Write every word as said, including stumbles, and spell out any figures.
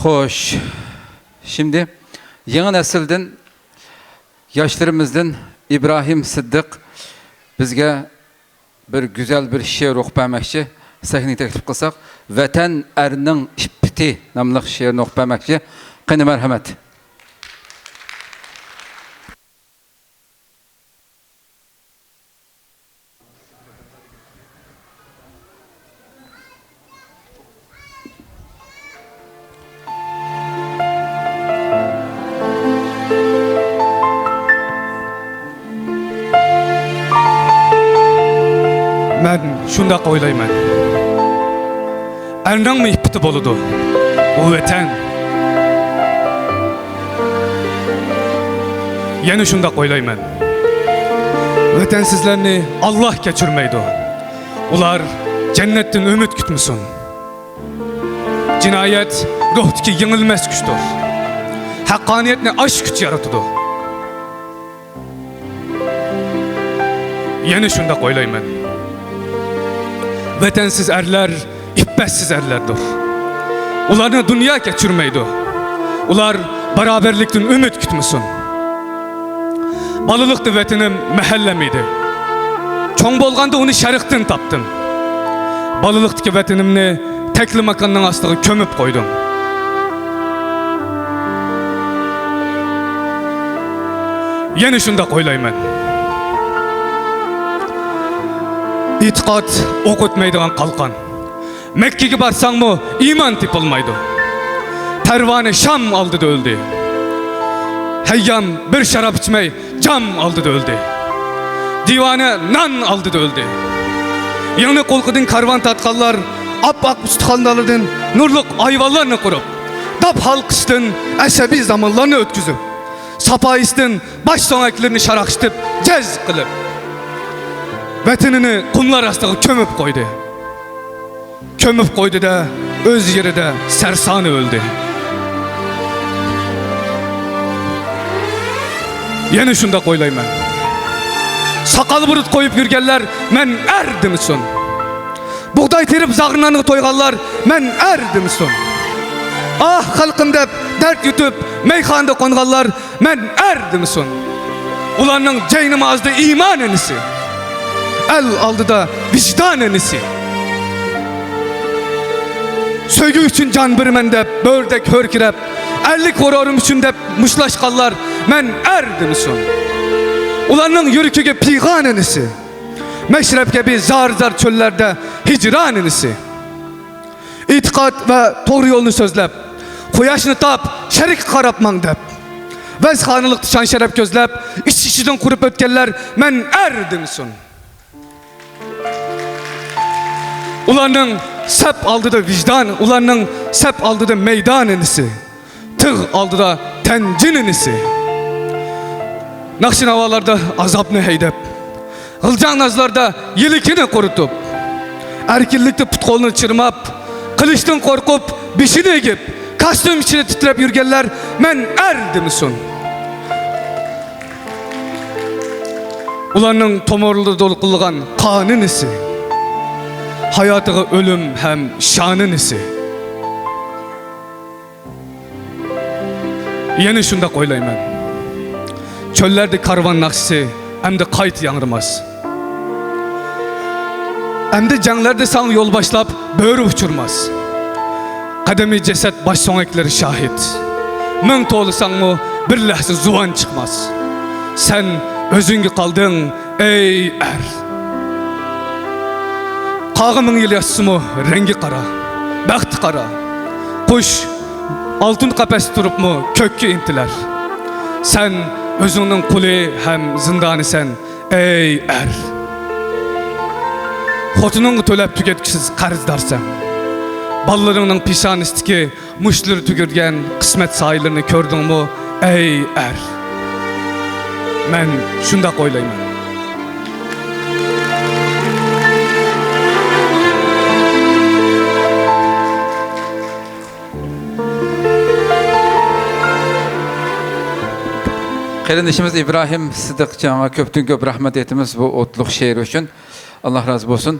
خوش. شىمدى يېڭى نەسىلدىن، ياشلىرىمىزدىن ئىبراھىم سىددىق بىزگە بىر گۈزەل بىر شېئىر ئوقۇپ بەرمەكچى. سەھنىگە تەكلىپ قىلساق، ۋەتەن ئەرنىڭ ئىپپىتى ناملىق شېئىرنى ئوقۇپ بەرمەكچى. قېنى، مەرھەمەت. مەن شۇنداق ئويلايمەن. ئەرنىڭمۇ ئىپپىتى بولىدۇ. بۇ ۋەتەن. يەنە شۇنداق ئويلايمەن. ۋەتەنسىزلەرنى ئاللاھ كەچۈرمەيدۇ. ئۇلار جەننەتتىن ئۈمىد كۈتمىسۇن. جىنايەت روھتىكى يېڭىلمەس كۈچتۇر. ھەققانىيەتنى ئاش كۈچ يارىتىدۇ. يەنە شۇنداق ئويلايمەن. ۋەتەنسىز ئەرلەر ئىپپەتسىز ئەرلەردۇر. ئۇلارنى دۇنيا كەچۈرمەيدۇ. ئۇلار باراۋەرلىكتىن ئۈمىد كۈتمىسۇن. بالىلىقتا ۋەتىنىم مەھەللەم ئىدى. چوڭ بولغاندا ئۇنى شەرقتىن تاپتىم. بالىلىقتىكى ۋەتىنىمنى تەكلىماكاننىڭ ئاستىغا كۆمۈپ قويدۇم. يەنە شۇنداق ئويلايمەن. ئېتىقاد ئوق ئۆتمەيدىغان قالقان. مەككىگە بارساڭمۇ ئىمان تېپىلمايدۇ. پەرۋانە شام ئالدىدا ئۆلدى. ھەييام بىر شاراب ئىچمەي جام ئالدىدا ئۆلدى. دىۋانە نان ئالدىدا ئۆلدى. يىڭنە قۇلىقىدىن كارۋان تارتقانلار ئاپئاق ئۇستىخانلاردىن نۇرلۇق ئايۋانلارنى قۇرۇپ، داپ ھالقىشتىن ئەسەبىي زامانلارنى ئۆتكۈزۈپ، ساپايىستىن باش سۆڭەكلىرىنى شاراقشىتىپ جەز قىلىپ، ۋەتىنىنى قۇملار ئاستىغا كۆمۈپ قويدى. كۆمۈپ قويدى-دە، ئۆز يېرىدە سەرسانە ئۆلدى. يەنە شۇنداق ئويلايمەن. ساقال بۇرۇت قويۇپ يۈرگەنلەر مەن ئەر دېمىسۇن. بۇغداي تېرىپ زاغرا نانغا تويغانلار مەن ئەر دېمىسۇن. ئاھ خەلقىم دەپ دەرد يۇتۇپ مەيخانىدا قونغانلار مەن ئەر دېمىسۇن. ئۇلارنىڭ جاينامازىدا ئىمان ئىنىسى، ئەل ئالدىدا ۋىجدان ئىنىسى. سۆيگۈ ئۈچۈن جان بېرىمەن دەپ، بۆرىدەك ھۆركىرەپ، ئەرلىك غۇرۇرۇم ئۈچۈن دەپ مۇشتلاشقانلار مەن ئەر دېمىسۇن. ئۇلارنىڭ يۈرىكىگە پىغان ئىنىسى، مەشرەپ كەبى زار-زار چۆللەردە ھىجران ئىنىسى. ئېتىقاد ۋە توغرا يولنى سۆزلەپ، قۇياشنى تاپ، شەرققە قاراپ ماڭ دەپ، ۋەزخانىلىقتا شان-شەرەپ كۆزلەپ، ئىچ-ئىچىدىن قۇرۇپ ئۆتكەنلەر مەن ئەر دېمىسۇن. ئۇلارنىڭ سەپ ئالدىدا ۋىجدان، ئۇلارنىڭ سەپ ئالدىدا مەيدان ئىنىسى، تىغ ئالدىدا تەنجىن ئىنىسى. ناخشا-ناۋالاردا ئازابنى ھەيدەپ، غىلجاڭ نازلاردا يىلىكىنى قۇرۇتۇپ، ئەركىنلىكتە پۇت-قولىنى چىرماپ، قىلىچتىن قورقۇپ بېشىنى ئېگىپ، كاستيۇم ئىچىدە تىترەپ يۈرگەنلەر مەن ئەر دېمىسۇن. ئۇلارنىڭ تومۇرلىرىدا دولقۇنلىغان قان ئىنىسى، ھاياتىغا ئۆلۈم ھەم شان ئىنىسى. يەنە شۇنداق ئويلايمەن. چۆللەردە كارۋان ناخشىسى ئەمدى قايتا ياڭرىماس. ئەمدى جەڭلەردە ساڭا يول باشلاپ بۆرە ئۇچۇرماس. قەدىمىي جەسەت باش سۆڭەكلىرى شاھىت. مىڭ توۋلىساڭمۇ بىر لەھزە زۇۋان چىقماس. سەن ئۆزۈڭگە قالدىڭ، ئەي ئەر! قاغا مىڭ يىل ياشىسىمۇ رەڭگى قارا، بەختى قارا. قۇش ئالتۇن قەپەستە تۇرۇپمۇ كۆككە ئىنتىلەر. سەن ئۆزۈڭنىڭ قۇلى ھەم زىندانىسەن، ئەي ئەر! خوتۇنۇڭغا تۆلەپ تۈگەتكۈسىز قەرزدارسەن. بالىلىرىڭنىڭ پېشانىسىدىكى مۇشتلىرى تۈگۈلگەن قىسمەت سايىلىرىنى كۆردۈڭمۇ، ئەي ئەر؟ مەن شۇنداق ئويلايمەن. قېرىندىشىمىز ئىبراھىم سىدىقچىغا كۆپتىن كۆپ رەھمەت ئېيتىمىز بۇ ئوتلۇق شېئىرى ئۈچۈن. ئاللاھ رازى بولسۇن.